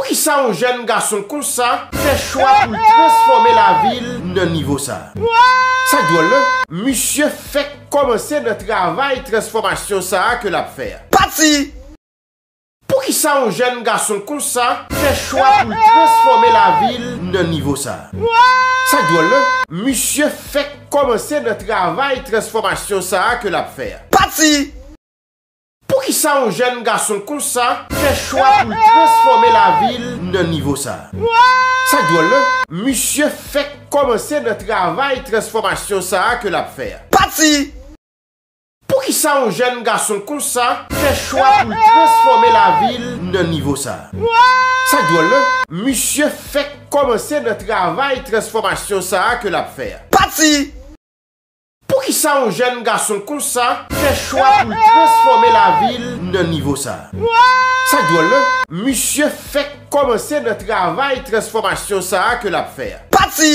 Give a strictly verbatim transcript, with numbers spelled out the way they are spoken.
Poukisa yon jèn gason konsa fè chwa pou l transfòme lavi l nan nivo sa? Sa k dwòl, non? Misye fèk kòmanse nan travay transfòmasyon sa a ke l ap fè a. Pati! Poukisa yon jèn gason konsa fè chwa pou l transfòme lavi l nan nivo sa? Sa k dwòl, non? Misye fèk kòmanse nan travay transfòmasyon sa a ke l ap fè a. Pati! Poukisa yon jèn gason konsa fè chwa pou l transfòme lavi l nan nivo sa? Sa k dwòl, non? Misye fèk kòmanse nan travay transfòmasyon sa a ke l ap fè a. Pati! Poukisa yon jèn gason konsa fè chwa pou l transfòme lavi l nan nivo sa? Sa k dwòl, non? Misye fèk kòmanse nan travay transfòmasyon sa a ke l ap fè a. Pati! Poukisa yon jèn gason konsa fè chwa pou l transfòme lavi l nan nivo sa? Sa k dwòl, non? Misye fèk kòmanse nan travay transfòmasyon sa a ke l ap fè a. Pati!